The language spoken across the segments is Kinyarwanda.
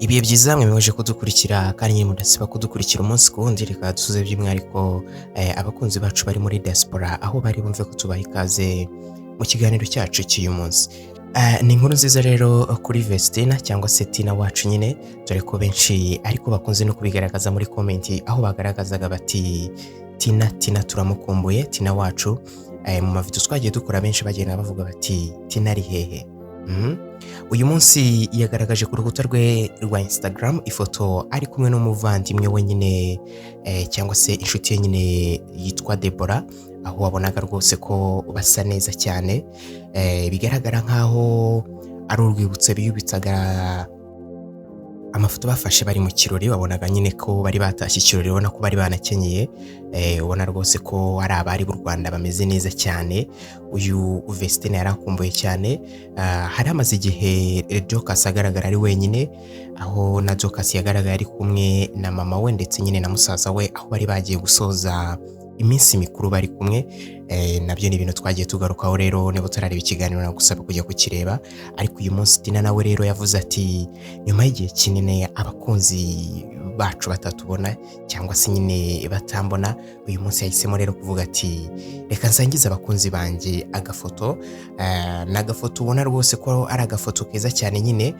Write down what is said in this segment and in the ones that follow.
Ibihe byiza mwe mwaje kudukurikira kandi nyine mudasiba kudukurikira umunsi ku wundi. Reka dusuze by'umwihariko abakunzi bacu bari muri diaspora, aho bari bumve ko tubaha ikaze mu kiganiro cyacu cy'uyu munsi. Ni inkuru nziza rero kuri Vestina cyangwa se Tina wacu nyine, dore ko benshi ariko bakunze no kubigaragaza muri comment, aho bagaragazaga bati: "Tina, Tina turamukumbuye, Tina wacu." Mu mavideo twagiye dukora, benshi bagenda bavuga bati: "Tina ari hehe?" Uyu munsi yagaragaje ku rukuta rwe rwa Instagram ifoto ari kumwe n'umuvandimwe we nyine, cyangwa se inshuti ye nyine yitwa Deborah, aho wabonaga rwose ko basa neza cyane, bigaragara nk'aho ari urwibutso biyubitsaga amafoto bafashe bari mu kirori. Wabonaga nyine ko bari batashye ikirori, ubona ko bari banakenyeye, ubona rwose ko ari abari b'u Rwanda bameze neza cyane. Uyu Vestine yari akumbuye cyane. Hari hamaze igihe Dorcas agaragara ari wenyine, aho na Dorcas yagaragaye ari kumwe na mama we ndetse nyine na musaza we, aho bari bagiye gusoza iminsi mikuru bari kumwe. Nabyo ni ibintu twagiye tugarukaho. Rero niba utarareba ikiganiro, nagusaba kujya kukireba. Ariko uyu munsi Tina nawe rero yavuze ati: "Nyuma y'igihe kinini abakunzi bacu batatubona cyangwa se nyine batambona," uyu munsi yahisemo rero kuvuga ati: "Reka nsangize abakunzi banjye agafoto." Ni agafoto ubona rwose ko ari agafoto keza cyane nyine,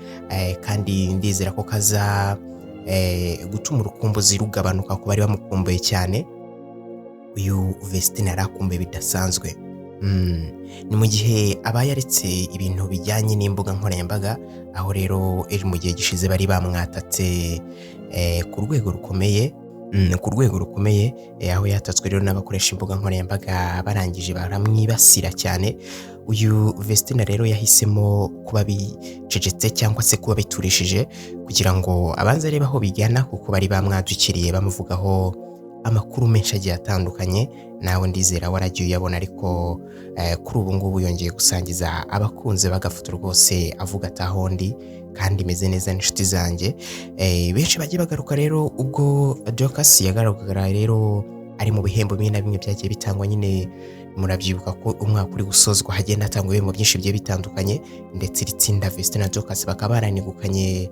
kandi ndizera ko kaza gutuma urukumbuzi rugabanuka ku bari bamukumbuye cyane. Uyu Vestine yari akumbuye bidasanzwe. Ni mu gihe aba yaretse ibintu bijyanye n'imbuga nkoranyambaga, aho rero ejo mu gihe gishize bari bamwatatse ku rwego rukomeye, ku rwego rukomeye, aho yatatswe rero n'abakoresha imbuga nkoranyambaga, barangije baramwibasira cyane. Uyu Vestine rero yahisemo kuba bicecetse cyangwa se kuba biturishije kugira ngo abanze arebe aho bigana, kuko bari bamwadukiriye bamuvugaho amakuru menshi agiye atandukanye. Nawe ndizera waragiye uyabona. Ariko kuri ubu ngubu yongeye gusangiza abakunzi b'agafoto rwose avuga ati: "Aho ndi kandi meze neza n'inshuti zanjye." Benshi bagiye bagaruka rero ubwo Dorcas yagaragara rero ari mu bihembo bimwe na bimwe byagiye bitangwa nyine. Murabyibuka ko umwaka uri gusozwa hagenda hatangwa ibihembo byinshi bigiye bitandukanye, ndetse iri tsinda Vestine na Dorcas bakaba baranegukanye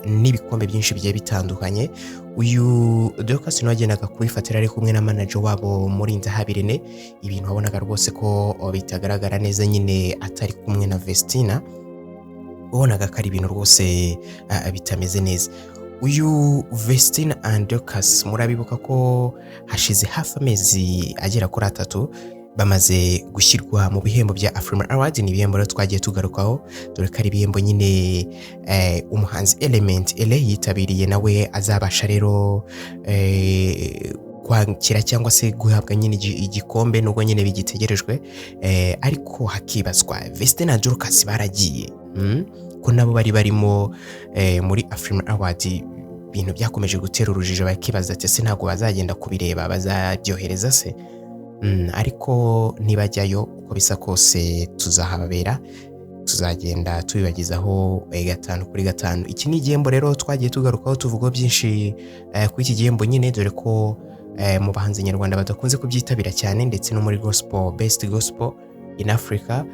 n'ibikombe byinshi bigiye bitandukanye. Uyu Dorcas nawe wagendaga kubifatira ari kumwe na manager wabo Murindahabi Irene, ibintu wabonaga rwose ko bitagaragara neza nyine atari kumwe na Vestina, wabonaga ko ari ibintu rwose bitameze neza. Uyu Vestine and Dorcas, murabibuka ko hashize hafi amezi agera kuri 3 bamaze gushyirwa mu bihembo bya Afrima Awards. Ni ibihembo rero twagiye tugarukaho, dore ko ari ibihembo nyine umuhanzi Element Eleeeh yitabiriye, nawe azabasha rero kwakira cyangwa se guhabwa nyine igikombe, nubwo nyine bigitegerejwe. Ariko hakibazwa: Vestine na Dorcas baragiye, Ko nabo bari barimo muri Afrima Awards? Ibintu byakomeje gutera urujijo, bakibaza ati: "Ese ntabwo bazagenda kubireba, bazabyohereza se?" Ariko nibajyayo, uko bisa kose tuzahababera, tuzagenda tubibagezaho gatanu kuri gatanu. Iki ni igihembo rero twagiye tugarukaho, tuvugaho byinshi kuri iki gihembo nyine, dore ko mu bahanzi nyarwanda badakunze kubyitabira cyane, ndetse no muri gospel, best gospel in Africa,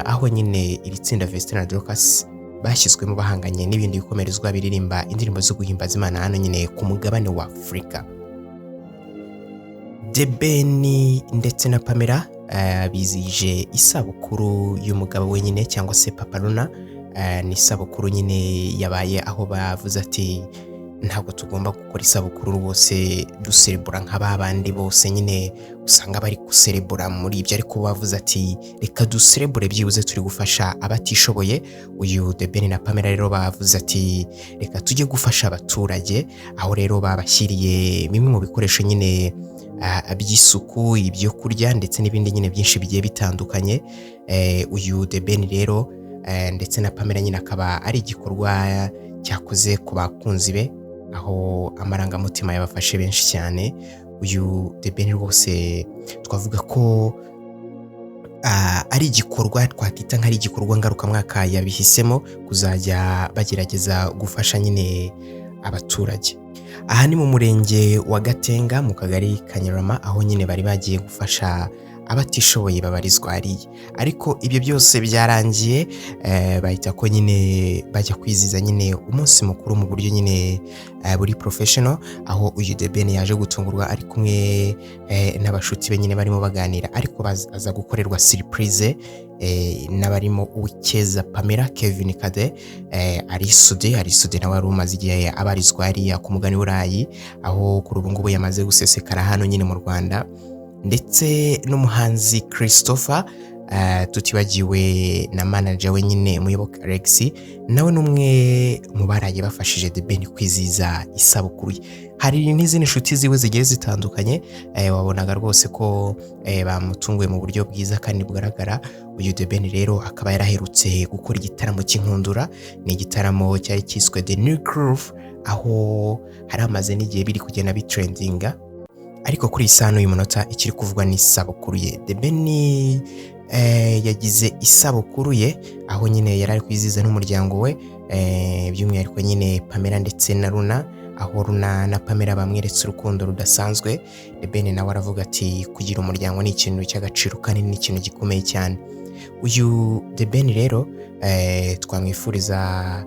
aho nyine iri tsinda Vestine na Dorcas bashyizwemo bahanganye n'ibindi bikomerezwa biririmba indirimbo zo guhimbaza Imana hano nyine ku mugabane wa Afurika. The Ben ndetse na Pamela bizihije isabukuru y'umugabo wenyine cyangwa se Papa Luna. Ni isabukuru nyine yabaye aho bavuze ati: "Ntabwo tugomba gukora isabukuru rwose duserebura nka ba bandi bose nyine usanga bari guserebura muri ibyo," ariko bavuze ati: "Reka duserebure byibuze turi gufasha abatishoboye." Uyu The Ben na Pamela rero bavuze ati: "Reka tujye gufasha abaturage," aho rero babashyiriye bimwe mu bikoresho nyine by'isuku, ibyo kurya ndetse n'ibindi nyine byinshi bigiye bitandukanye. Uyu The Ben rero ndetse na Pamela nyine akaba ari igikorwa cyakoze ku bakunzi be, aho amarangamutima yabafashe benshi cyane. Uyu The Ben rwose twavuga ko ari igikorwa twakwita nk'ari igikorwa ngarukamwaka yabihisemo kuzajya bagerageza gufasha nyine abaturage. Aha ni mu murenge wa Gatenga, mu kagari ka Nyarama, aho nyine bari bagiye gufasha Abatishoboye babarizwa hariya. Ariko ibyo byose byarangiye, bahita ko nyine bajya kwizihiza nyine umunsi mukuru mu buryo nyine buri professional, aho uyu The Ben yaje gutungurwa ari kumwe n'abashuti be nyine barimo baganira, ariko aza gukorerwa surprise n'abarimo Uwicyeza Pamela, Kevin Kade, Ally Soudy. Ally Soudy nawe wari umaze igihe abarizwa hariya ku mugani w'Uburayi, aho kuri ubu ngubu yamaze gusesekara hano nyine mu Rwanda, ndetse n'umuhanzi Christopher, tutibagiwe na manager we nyine Muyoboke Alex, nawe n'umwe mu baraye bafashije The Ben kwizihiza isabukuru ye. Hari n'izindi nshuti ziwe zigiye zitandukanye, wabonaga rwose ko bamutunguye mu buryo bwiza kandi bugaragara. Uyu The Ben rero akaba yaraherutse gukora igitaramo cy'inkundura. Ni igitaramo cyari cyiswe The New Groove, aho hari hamaze n'igihe biri kugenda bitrendinga. Ariko kuri iyi saha n'uyu munota, ikiri kuvugwa ni isabukuru ye. The Ben yagize isabukuru ye, aho nyine yari ari kwizihiza n'umuryango we, by'umwihariko nyine Pamela ndetse na Luna, aho Luna na Pamela bamweretse urukundo rudasanzwe. The Ben nawe aravuga ati: "Kugira umuryango ni ikintu cy'agaciro kandi ni ikintu gikomeye cyane." Uyu The Ben rero twamwifuriza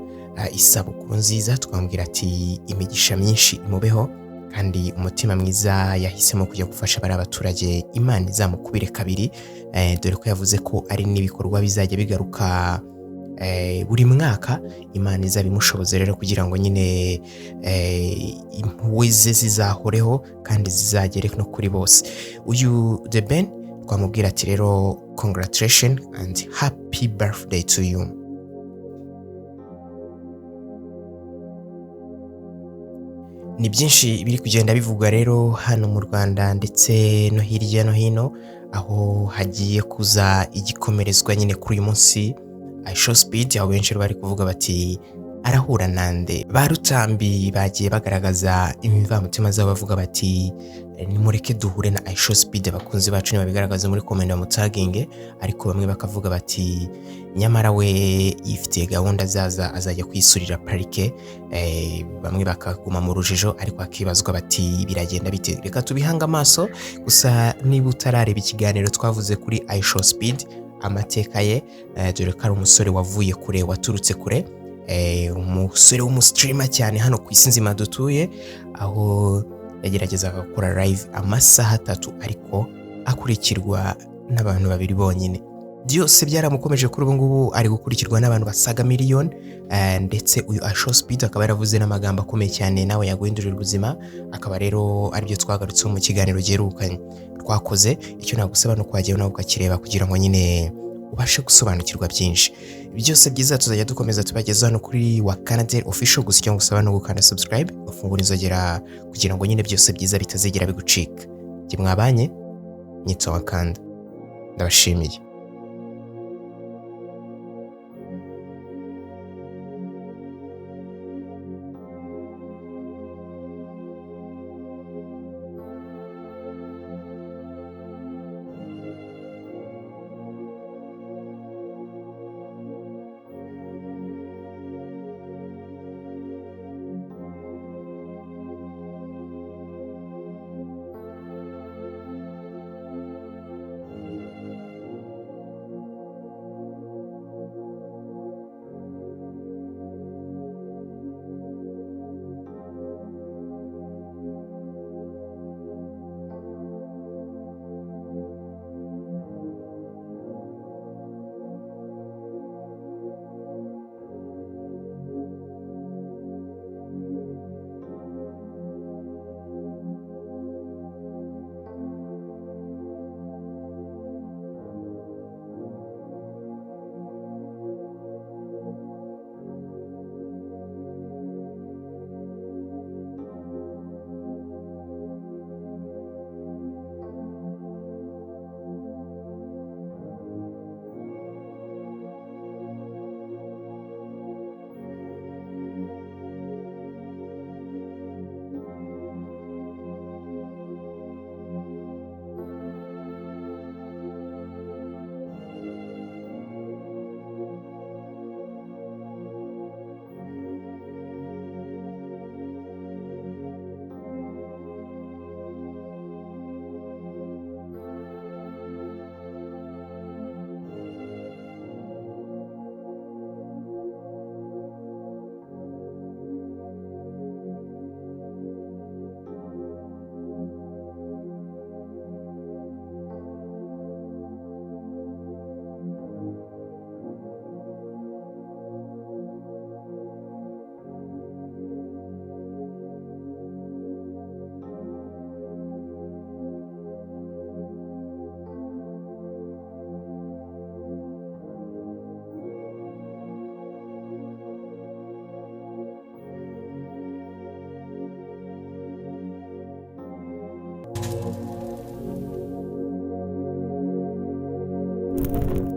isabukuru nziza, twamubwira ati: "Imigisha myinshi imubeho, kandi umutima mwiza yahisemo kujya gufasha bariya abaturage, Imana izamukubire kabiri," dore ko yavuze ko ari n'ibikorwa bizajya bigaruka buri mwaka. Imana izabimushoboze rero kugira ngo nyine impuhwe ze zizahoreho kandi zizagere no kuri bose. Uyu The Ben twamubwira ati rero: "Congratulation and happy birthday to you." Ni byinshi biri kugenda bivugwa rero hano mu Rwanda ndetse no hirya no hino, aho hagiye kuza igikomerezwa nyine kuri uyu munsi IShowSpeed, aho benshi bari kuvuga bati: "Arahura nande?" Ba Rutambi bagiye bagaragaza imvamutima zabo, bavuga bati: "Nimureke duhure na IShowSpeed, abakunzi bacu nibabigaragaza muri comment bamutaginge." Ariko bamwe bakavuga bati: "Nyamara we yifitiye gahunda, azaza azajya kwisurira parike." Bamwe bakaguma mu rujijo, ariko hakibazwa bati: "Biragenda bite?" Reka tubihange amaso. Gusa niba utarareba ikiganiro twavuze kuri IShowSpeed, amateka ye, dore ko ari umusore wavuye kure, waturutse kure, umusore w'umustreamer cyane hano ku isi nzima dutuye, aho yageragezaga gukora live amasaha 3 ariko akurikirwa n'abantu babiri bonyine. Byose byaramukomeje, kuri ubu ngubu ari gukurikirwa n'abantu basaga miliyoni. Ndetse uyu IShowSpeed akaba yaravuze n'amagambo akomeye cyane nawe yaguhindurira ubuzima, akaba rero aribyo twagarutseho mu kiganiro giherukanye twakoze. Icyo nagusaba ni ukwajyayo nawe ukakireba kugira ngo nyine ubashe gusobanukirwa byinshi. Byose byiza tuzajya dukomeza tubagezaho hano kuri wa Canadel Official. Gusa icyo ngusaba ni ugukanda subscribe, ugafungura inzogera kugira ngo nyine byose byiza bitazigera bigucika. Njye mwabanye nyitwa Wakanda, ndabashimiye.